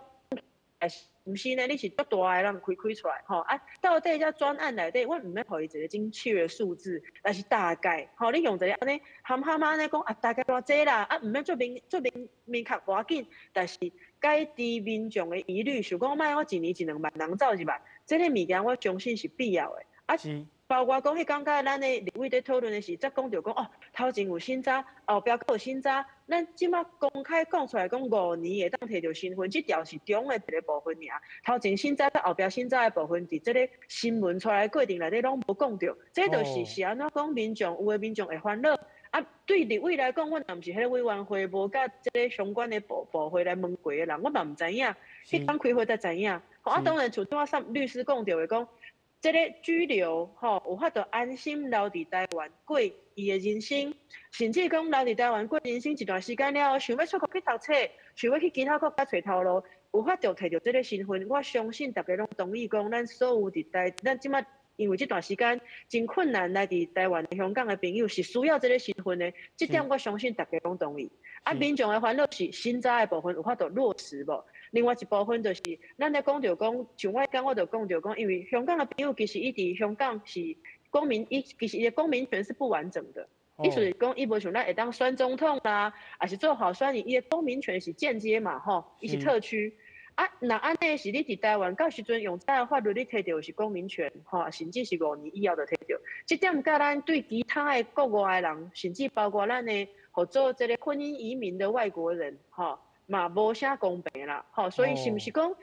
毋是呢？你是足大的人開開出來吼啊！到底這專案內底，阮毋免予伊一個精確的數字，但是大概吼，你用一個按呢含含按呢講啊，大概偌濟啦啊，毋免足明足明明確無要緊，但是解除民眾的疑慮，想講莫我一年一兩萬人走入來，這个物件我相信是必要的啊。包括講彼工佮咱的立委佇討論的時，才講著講哦，頭前有審查，後壁閣有審查。咱這擺公開講出來講五年會當提著身份，這條是中的一个部分爾。頭前審查佮後壁審查的部分，佇這个新聞出來的過程內底攏無講著。這就是是按怎講民眾有的民眾會煩惱。啊，對立委來講，阮也毋是彼个委員會，無佮這个相關的部部會來問過的人，我嘛毋知影。彼工開會才知影。啊，當然像拄仔三律師講著的講。這个居留吼，有法度安心留佇台灣過伊的人生，甚至講留佇台灣過人生一段時間了後，想欲出國去讀冊，想欲去其他國家揣頭路，有法度提著這个身份，我相信逐家攏同意講，咱所有佇台，咱這擺因為這段時間真困難來佇台灣、香港的朋友是需要這个身份的，這點我相信逐家攏同意。啊，民眾的煩惱是審查的部分有法度落實無？另外一部分就是，咱咧講著講，像我剛我就講著講，因為香港的朋友其實伊佇香港是公民，伊其實伊的公民權是不完整的。意思是講，伊無像咱會當選總統啦，抑是做候選人，伊的公民權是間接嘛，吼，伊是特區。啊，若按呢是你佇台灣到時陣用這个法律，你提著的是公民權，吼，甚至是五年以後就提著。這點佮咱對其他的國外的人，甚至包括咱的合做這个婚姻移民的外國人，吼，嘛無啥公平啦，吼，所以是毋是講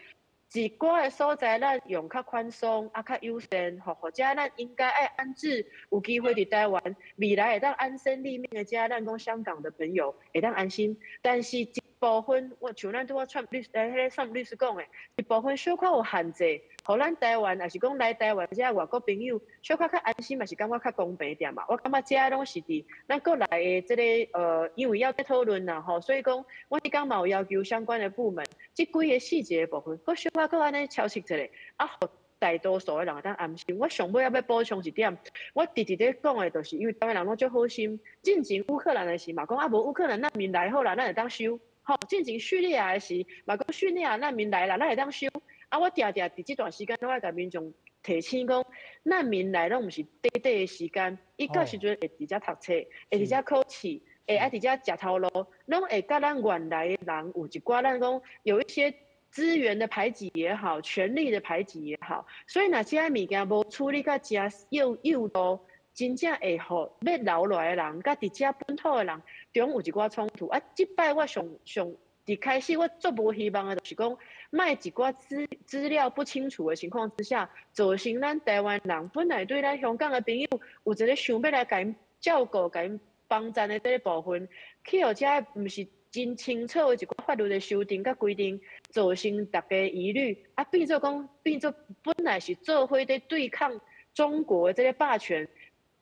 一寡的所在咱用較寬鬆啊，較友善，吼，或者咱應該愛安置有機會佇台灣未來會當安身立命的遮，咱講香港的朋友會當安心。但是一部分，我像咱拄仔川律師，彼个宋律師講的，一部分小可有限制，予咱台灣，抑是講來台灣遮外國朋友，小可較安心，嘛是感覺較公平點嘛。我感覺這攏是佇咱國內的這个因為要討論啦吼，所以講我彼工嘛有要求相關的部門，這幾個細節的部分，閣小可閣按呢敲實一下，啊，予大多數的人會當安心。我上尾仔欲補充一點，我直直咧講的，就是因為台灣人攏足好心，進前烏克蘭的時嘛講啊，無烏克蘭難民來好啦，咱會當收。吼，進前敘利亞的時嘛講敘利亞難民來啦，咱會當收。啊，我定定佇這段時間攏愛共民眾提醒講，難民來攏毋是短短的時間，伊到時陣會佇遮讀冊，會佇遮考試，會愛佇遮食頭路，攏會佮咱原來的人有一寡咱講有一些資源的排擠也好，權力的排擠也好，所以若這物件無處理甲誠幼幼路，真正會予欲留落來的人，佮佇遮本土的人中有一寡衝突。啊，這擺我上上佇開始我足無希望的，就是講，莫一寡資資料不清楚的情況之下，造成咱台灣人本來對咱香港的朋友有一个想欲來共𪜶照顧、共𪜶幫贊的這个部分，去予遮毋是真清楚的一寡法律的修訂佮規定，造成大家疑慮，啊，變做講變做本來是做伙佇對抗中國的這个霸權。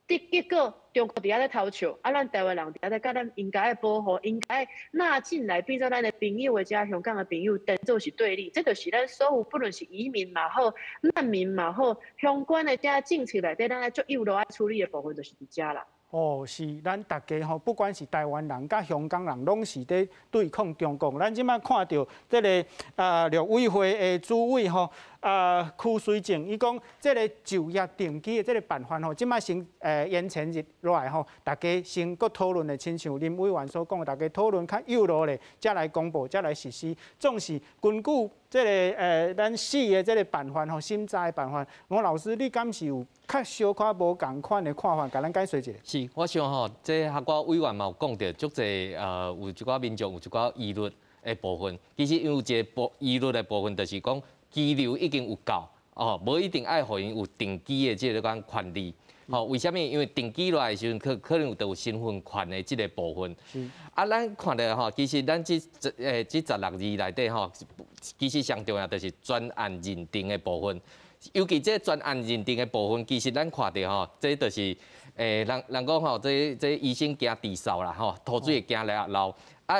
結果中國佇遐咧偷笑，啊，咱台灣人佇遐咧共咱應該愛保護、應該納進來變做咱的朋友的遮香港的朋友，當做是對立，這就是咱所有不論是移民嘛好、難民嘛好，相關的遮政策內底，咱愛足幼路愛處理的部分，就是佇遮啦。哦，是咱逐家吼，不管是台灣人佮香港人，攏是佇對抗中國。咱這擺看著這个啊，陸委會的主委吼，柯水正伊講，這个就業定居的這个辦法吼，這擺先延前日落來吼，大家先閣討論的，親像林委員所講的，大家討論較幼落咧，才來公布，才來實施。總是根據這个咱四个這个辦法吼，審查的辦法，吳老師，你敢是有較小可無仝款的看法，共咱解說一下？是，我想吼，這學我委員嘛有講著，足濟有一寡民眾有一寡疑慮的部分。其實有一个部疑慮的部分，就是講居留已經有夠哦，無一定愛予𪜶有定居的這个款權利。吼，為啥物？因為定居落來的時陣，可能有著有身份權的這个部分。啊，咱看著吼，其實咱這16字內底吼，其實上重要就是專案認定的部分。尤其這專案認定的部分，其實咱看著吼，這就是人人講吼，這醫生驚豬潲啦吼，塗水會驚掠漏。啊，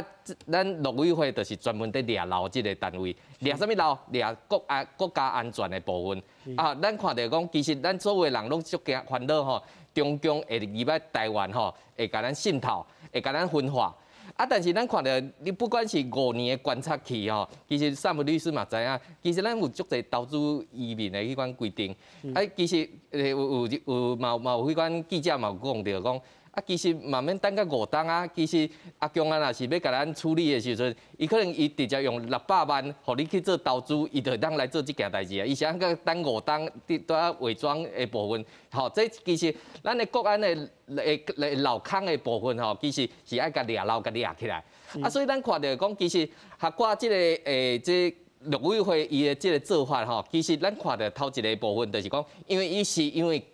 咱陸委會就是專門佇掠漏這个單位，掠啥物漏？掠國家安全的部分。啊，咱看著講，其實咱所有的人攏足驚煩惱吼，中共會入來台灣吼，會共咱滲透，會共咱分化。啊，但是咱看著，你不管是5年的觀察期吼，其實三木律師嘛知影，其實咱有足濟投資移民的彼款規定。啊，其實有有有嘛嘛有彼款記者嘛有講著講。啊，其實嘛免等到5冬啊，其實阿共啊，若是欲共咱處理的時陣，伊可能伊直接用600萬，予你去做投資，伊就會當來做這件代誌啊。伊是按怎等5冬，佇拄仔偽裝的部分，吼，這其實咱的國安的漏空的部分吼，其實是愛共掠漏、共掠起來。啊，所以咱看著講，其實學我這个這陸委會伊的這个做法吼，其實咱看著頭一个部分就是講，因為伊是因為。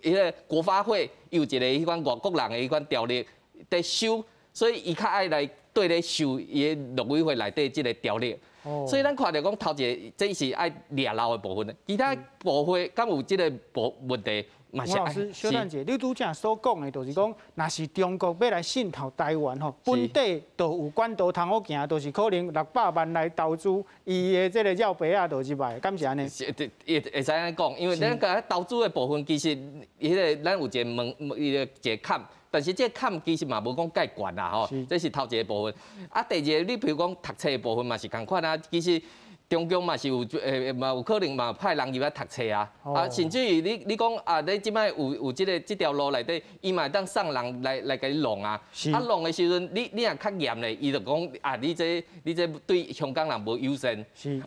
彼个國發會有一个彼款外國人的彼款條例佇修，所以伊較愛來對咧修伊的陸委會內底這个條例。所以咱看著講頭一个，這是愛掠漏的部分，其他部分敢有這个部問題？吳老師，小等者，你拄才所講的，就是講，若是中國欲來滲透台灣吼，本地就有管道通好行，就是可能600萬來投資，伊的這个繞白仔就入來，敢是按呢？是，會使按呢講，因為咱個投資的部分，其實彼个咱有一個門，伊个一個坎，但是這个坎其實嘛無講蓋懸啦吼，這是頭一個部分。啊，第二个，你比如講讀冊的部分嘛是仝款啊，其實。中共嘛是有嘛有可能嘛派人入來讀冊啊，啊，甚至於你講啊，你這擺有這个這條路內底，伊嘛會當送人來共你弄啊，啊弄的時陣，你若較嚴咧，伊就講啊，你這對香港人無友善，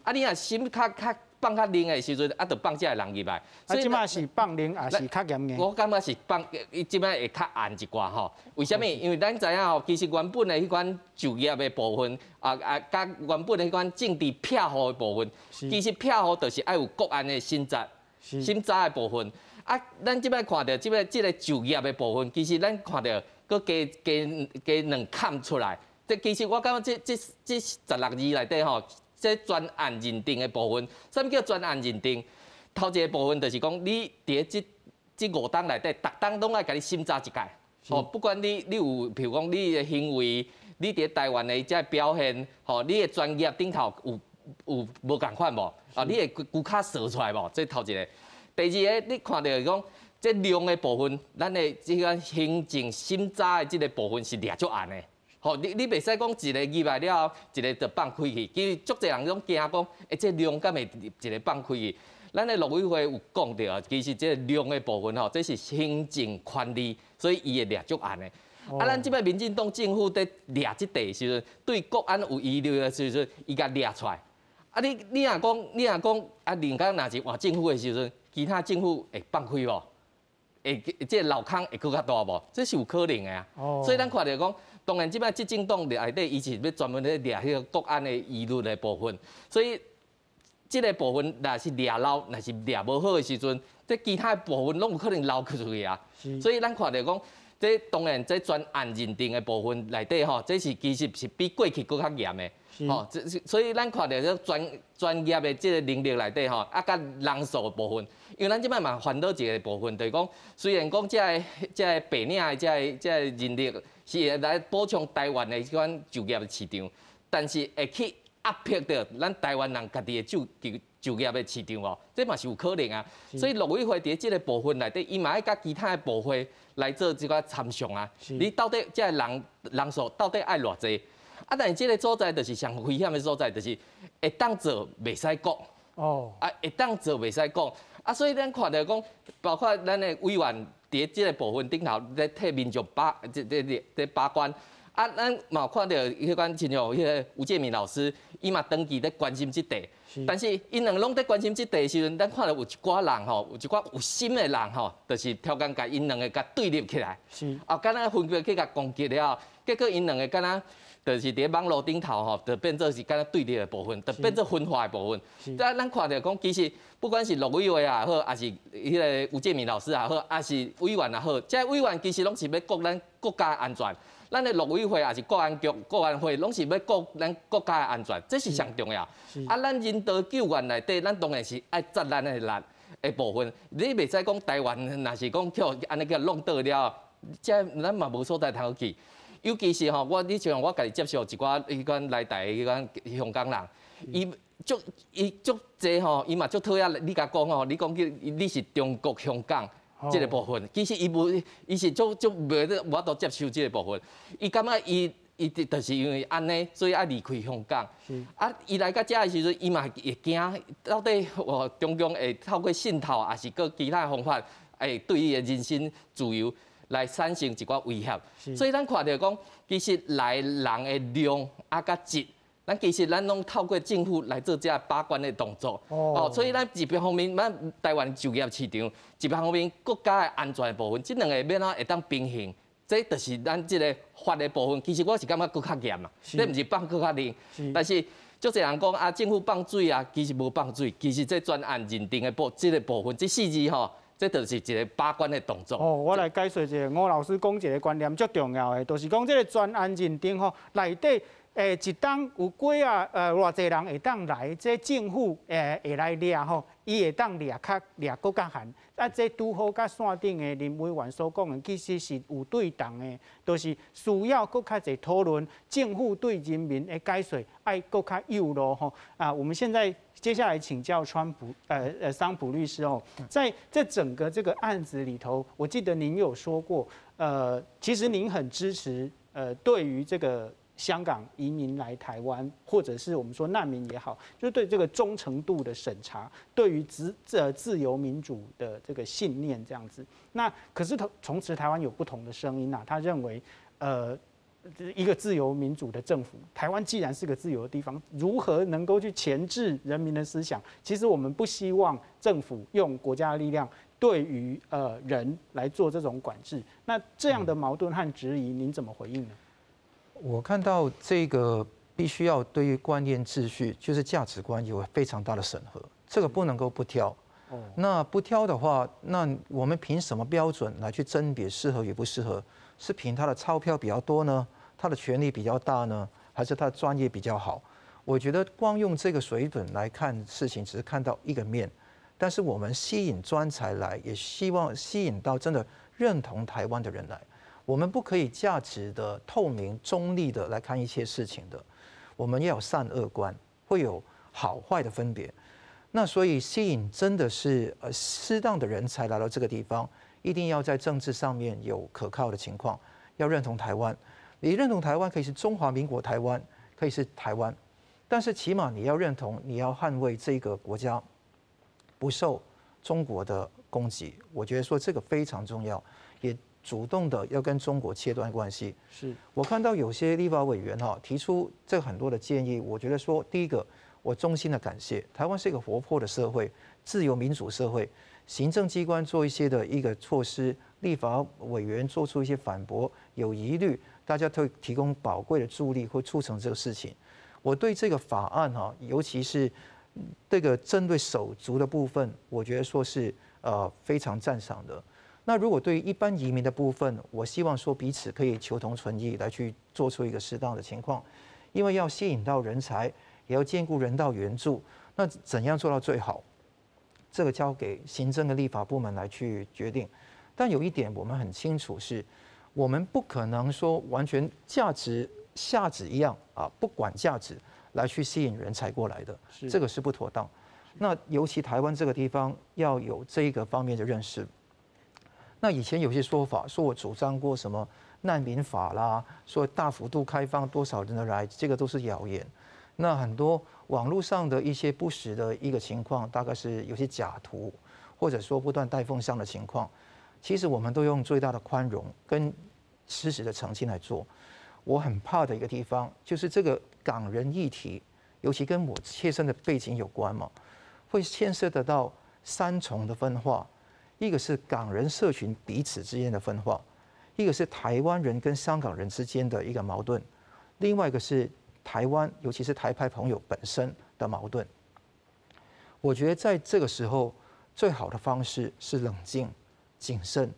啊，你若心較較放較冷的時陣，啊，就放這个人入來。啊，這擺是放冷抑是較嚴的？我感覺是放，伊這擺會較硬一寡吼。為啥物？因為咱知影吼，其實原本的彼款就業的部分，啊，佮原本的彼款政治庇護的部分，其實庇護就是愛有國安的審查、審查的部分。啊，咱這擺看著這擺這个就業的部分，其實咱看著閣加兩坎出來。這其實我感覺這16字內底吼。這專案認定的部分，啥物叫專案認定？頭一個部分就是講，你佇這這5冬內底，逐冬攏愛共你審查一擺。吼，不管你有，譬如講你的行為，你佇台灣的這表現，吼，你的專業頂頭有有無仝款無？啊，你的龜跤趖出來無？這頭一个。第二个，你看著講，這量的部分，咱的這个行政審查的這个部分是掠足嚴的。吼，你袂使講一个入來了後，一个就放開去。其實足濟人攏驚講，欸，這量敢會一个放開去？咱的陸委會有講著，其實這个量的部分吼，這是行政權力，所以伊會掠足嚴的。啊，咱這擺民進黨政府佇掠這塊時陣，對國安有疑慮的時陣，伊共掠出來。啊，你若講，啊，人家若是換政府的時陣，其他政府會放開無？會這个漏空會閣較大無？這是有可能的啊。所以咱看著講。當然，這擺執政黨內底，伊是欲專門咧掠彼个國安的疑慮的部分，所以這个部分若是掠漏，若是掠無好的時陣，這其他的部分攏有可能漏出去啊。所以咱看著講，這當然這專案認定的部分內底吼，這是其實是比過去閣較嚴的。吼，這所以咱看著這專業的這个能力內底吼，啊，佮人數的部分，因為咱這擺嘛煩惱一个部分，就是講雖然講這个這个白領的這个這个人力是來補充台灣的這款就業的市場，但是會去壓迫著咱台灣人家己的就業的市場哦，這嘛是有可能啊。所以陸委會佇這个部分內底，伊嘛愛佮其他的部會來做這个參詳啊。你到底這个人數到底愛偌濟？啊，但是這个所在就是上危險的所在，就是會當做，袂使講。哦，啊，會當做袂使講，啊，所以咱看著講，包括咱的委員佇這個部分頂頭咧替民眾把這這這把關，啊，咱嘛有看著彼款親像彼个吳介民老師，伊嘛長期咧關心這塊，但是𪜶兩攏佇關心這塊的時陣，咱看著有一寡人吼，有一寡有心的人吼，就是刁工共𪜶兩个共對立起來，啊，敢若分別去共攻擊了後，結果𪜶兩个敢若就是佇網路頂頭吼，就變做是敢若對立的部分，就變做分化的部分。但咱看著講，其實不管是陸委會也好，抑是彼个吳介民老師也好，抑是委員也好，這委員其實攏是欲顧咱國家安全。咱的陸委會抑是國安局、國安會，攏是欲顧咱國家的安全，這是上重要。啊，咱人道救援內底，咱當然是愛盡咱的力的部分。你袂使講台灣，若是講予按呢叫弄倒了，這咱嘛無所在通去。尤其是吼，我你像我家己接受一寡彼款來台彼款香港人，伊足伊足濟吼，伊嘛足討厭你共講吼，你講叫你是中國香港這個部分，其實伊無，伊是足足袂無法度接受這個部分。伊感覺伊伊就是因為按呢，所以愛離開香港。啊，伊來到遮的時陣，伊嘛會驚，到底中共會透過滲透，抑是閣其他的方法，會對伊的人身自由來產生一寡威脅。所以咱看著講，其實來人的量啊佮質，咱其實咱攏透過政府來做這把關的動作。哦，所以咱一方面，咱台灣就業市場，一方面國家的安全的部分，這兩個欲按怎會當平衡？這就是咱這個法的部分。其實我是感覺閣較嚴啊，這毋是放閣較冷。但是足濟人講啊，政府放水啊，其實無放水，其實這專案認定的部這個部分，這四字吼，這就是一個把關的動作。哦，我來解說一下，吳老師講一個觀念足重要的，就是講這個專案認定吼，內底一冬有幾啊偌濟人會當來，這政府會來掠吼，伊會當掠較掠閣較懸。啊，這拄好佮線頂的林委員所講的，其實是有對同的，就是需要閣較濟討論，政府對人民的解說愛閣較幼路吼。啊，我們現在接下來請教川普桑普律師哦，在這整個這個案子裡頭，我記得您有說過，其實您很支持對於這個香港移民來台灣，或者是我們說難民也好，就是對這個忠誠度的審查，對於自由民主的這個信念這樣子。那可是從此台灣有不同的聲音啊，他認為，一個自由民主的政府，台灣既然是個自由的地方，如何能夠去鉗制人民的思想？其實我們不希望政府用國家的力量對於人來做這種管制。那這樣的矛盾和質疑，您怎麼回應呢？我看到這個必須要對於觀念秩序，就是價值觀有非常大的審核，這個不能夠不挑。那不挑的話，那我們憑什麼標準來去甄別適合與不適合？是憑他的鈔票比較多呢，他的權力比較大呢，還是他的專業比較好？我覺得光用這個水準來看事情，只是看到一個面。但是我們吸引專才來，也希望吸引到真的認同台灣的人來。我們不可以價值的透明、中立的來看一切事情的，我們要有善惡觀，會有好壞的分別。那所以吸引真的是適當的人才來到這個地方，一定要在政治上面有可靠的情況，要認同台灣。你認同台灣可以是中華民國台灣，可以是台灣，但是起碼你要認同，你要捍衛這個國家不受中國的攻擊。我覺得說這個非常重要，也主動的要跟中國切斷關係。我看到有些立法委員哈提出這很多的建議，我覺得說第一個，我衷心的感謝台灣是一個活潑的社會，自由民主社會，行政機關做一些的一個措施，立法委員做出一些反駁，有疑慮，大家都提供寶貴的助力，會促成這個事情。我對這個法案哈，尤其是這個針對手足的部分，我覺得說是非常讚賞的。那如果對於一般移民的部分，我希望說彼此可以求同存異，來去做出一個適當的情況，因為要吸引到人才，也要兼顧人道援助。那怎樣做到最好？這個交給行政的立法部門來去決定。但有一點我們很清楚是，我們不可能說完全價值下旨一樣啊，不管價值來去吸引人才過來的，這個是不妥當。那尤其台灣這個地方要有這個方面的認識。那以前有些說法，說我主張過什麼難民法啦，說大幅度開放多少人的來，這個都是謠言。那很多网络上的一些不实的一个情况，大概是有些假图，或者说不断带风向的情况，其实我们都用最大的宽容跟事实的澄清来做。我很怕的一个地方就是这个港人议题，尤其跟我切身的背景有关嘛，会牵涉得到三重的分化，一个是港人社群彼此之间的分化，一个是台湾人跟香港人之间的一个矛盾，另外一个是台湾，尤其是台派朋友本身的矛盾。我觉得在这个时候，最好的方式是冷静、谨慎，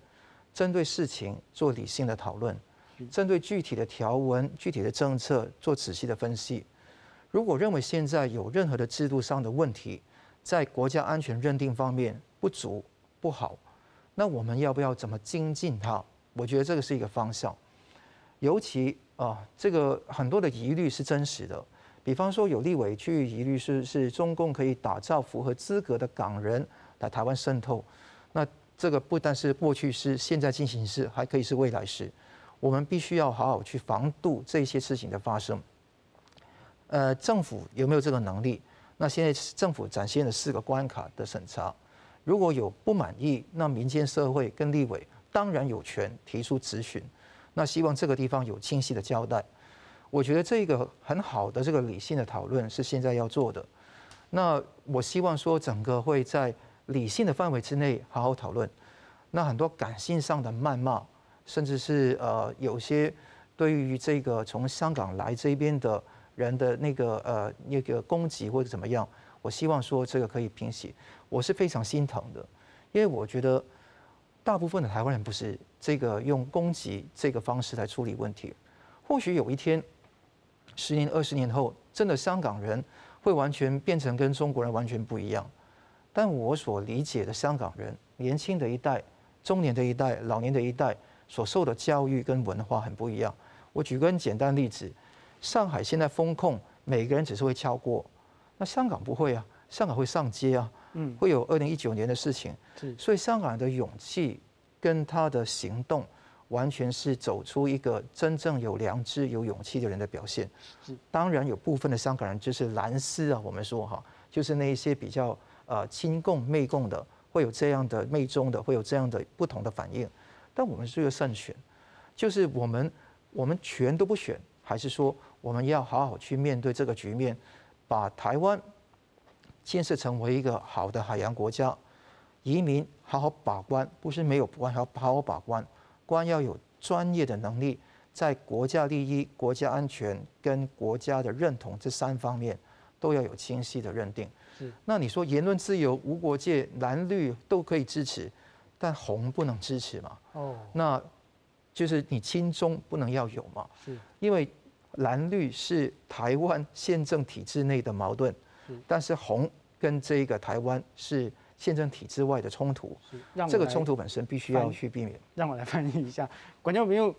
针对事情做理性的讨论，针对具体的条文、具体的政策做仔细的分析。如果认为现在有任何的制度上的问题，在国家安全认定方面不足、不好，那我们要不要怎么精进它？我觉得这个是一个方向。尤其啊，这个很多的疑虑是真实的。比方说，有立委去疑虑是中共可以打造符合资格的港人来台湾渗透，那这个不但是过去式，现在进行式，还可以是未来式。我们必须要好好去防堵这些事情的发生。政府有没有这个能力？那现在政府展现了四个关卡的审查，如果有不满意，那民间社会跟立委当然有权提出质询。那希望这个地方有清晰的交代。我觉得这个很好的这个理性的讨论是现在要做的。那我希望说整个会在理性的范围之内好好讨论。那很多感性上的谩骂，甚至是有些对于这个从香港来这边的人的那个攻击或者怎么样，我希望说这个可以平息。我是非常心疼的，因为我觉得大部分的台湾人不是这个用攻击这个方式来处理问题。或许有一天，10年、20年后，真的香港人会完全变成跟中国人完全不一样。但我所理解的香港人，年轻的一代、中年的一代、老年的一代所受的教育跟文化很不一样。我举个很简单例子，上海现在封控，每个人只是会敲锅，那香港不会啊，香港会上街啊，会有2019年的事情。所以香港人的勇气跟他的行动，完全是走出一个真正有良知、有勇气的人的表现。当然有部分的香港人就是蓝丝啊，我们说哈，就是那一些比较亲共、媚共的，会有这样的媚中的，会有这样的不同的反应。但我们是个慎选，就是我们全都不选，还是说我们要好好去面对这个局面，把台湾建设成为一个好的海洋国家，移民好好把关，不是没有关，要好好把关，关要有专业的能力，在国家利益、国家安全跟国家的认同这三方面都要有清晰的认定。那你说言论自由无国界，蓝绿都可以支持，但红不能支持嘛？哦，那就是你亲中不能要有嘛？因为蓝绿是台湾宪政体制内的矛盾，但是红跟这个台湾是宪政体制外的冲突，这个冲突本身必须要去避免。讓我來翻譯一下，觀眾朋友，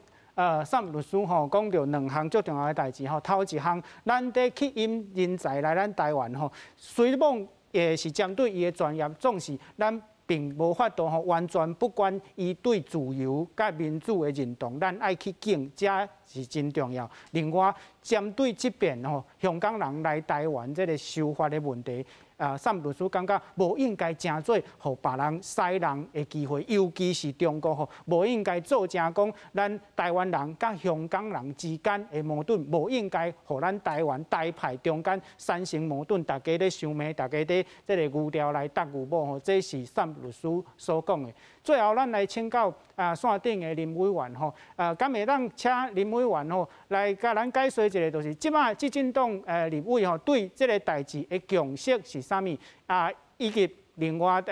三律師吼講著兩項足重要的代誌吼，頭一項，咱佇吸引人才來咱台灣吼，雖罔也是針對伊的專業，總是咱並無法度吼完全不管伊對自由佮民主的認同，咱愛去敬，這是真重要。另外，針對這邊吼香港人來台灣這个修法的問題，啊，三律師感覺無應該成做予別人使人的機會，尤其是中國吼，無應該做成講咱台灣人佮香港人之間的矛盾，無應該予咱台灣台派中間產生矛盾，大家咧相罵，大家佇這个牛牢來搭牛某吼，這是三律師所講的。最後，咱來請教啊線頂的林委員吼，啊，敢會當請林委員吼來共咱解說一下，就是這擺執政黨立委吼對這个代誌的共識是啥物啊？以及另外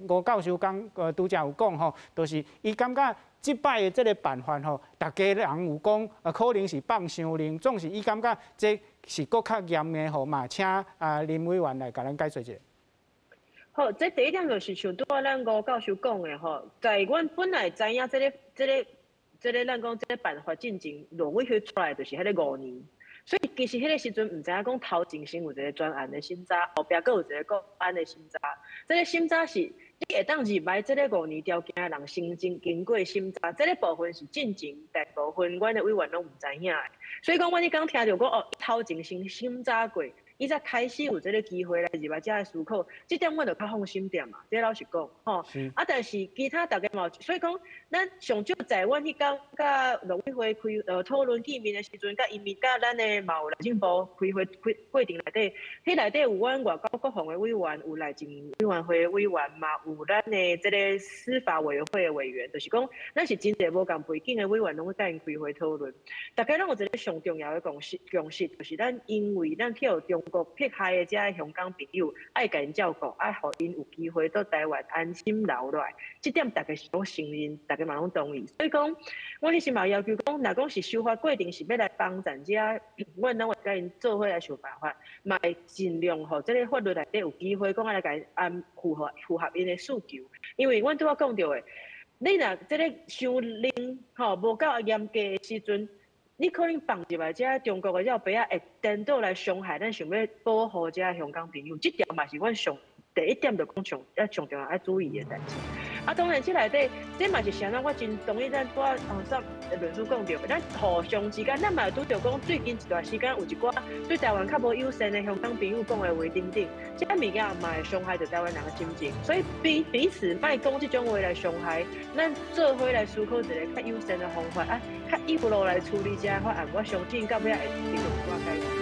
吳教授講拄才有講吼，就是伊感覺這擺的這个辦法吼，大家人有講可能是放傷冷，總是伊感覺這是閣較嚴的吼，嘛請啊林委員來共咱解說一下。好，這第一點就是像拄仔咱吳教授講的吼，在阮本來知影這个、這个、這个咱講這个辦法進前論委會出來，就是彼个五年。所以其實彼个時陣毋知影講頭前先有一个專案的審查，後壁閣有一个國安的審查。這个審查是你會當入來這个五年條件的人先經過審查，這个部分是進前大部分阮的委員攏毋知影的。所以講，阮彼工聽著講哦，頭前先審查過，伊才開始有這个機會來入來遮來思考，這點阮就較放心點嘛。這老實講，吼。啊，但是其他大家嘛，所以講，咱上少在阮彼工佮陸委會開討論見面的時陣，佮𪜶面佮咱的嘛有內政部開會開過程內底，彼內底有阮外交國防的委員，有內政委員會的委員嘛，有咱的這个司法委員會的委員，就是講，咱是真濟無仝背景的委員，攏會佮𪜶開會討論。大家攏有一个上重要的共識，共識就是咱因為咱去予中國迫害的這个香港朋友，愛共𪜶照顧，愛予𪜶有機會到台灣安心留落來，這點大家是攏承認，大家嘛攏同意。所以講，阮彼時嘛要求講，若講是修法過程是欲來幫贊這，阮攏會共𪜶做伙來想辦法，嘛會盡量予這个法律內底有機會講愛來共𪜶按符合𪜶的訴求。因為阮拄仔講著的，你若這个傷冷吼，無夠嚴格的時陣，你可能放入來這中國的這白仔會顛倒來傷害咱想欲保護這香港朋友，這條嘛是阮上第一點就講上要上重要愛注意的代誌。啊，當然這內底這嘛是啥咱我真同意咱拄仔上律師講著，咱互相之間，咱嘛有拄著講最近一段時間有一寡對台灣較無友善的香港朋友講的話等等，這物件嘛會傷害著台灣人的心情，所以彼彼此莫講這種話來傷害，咱做伙來思考一个較友善的方法啊，較一步路來處理這个法案，我相信到尾仔會得到一寡解決。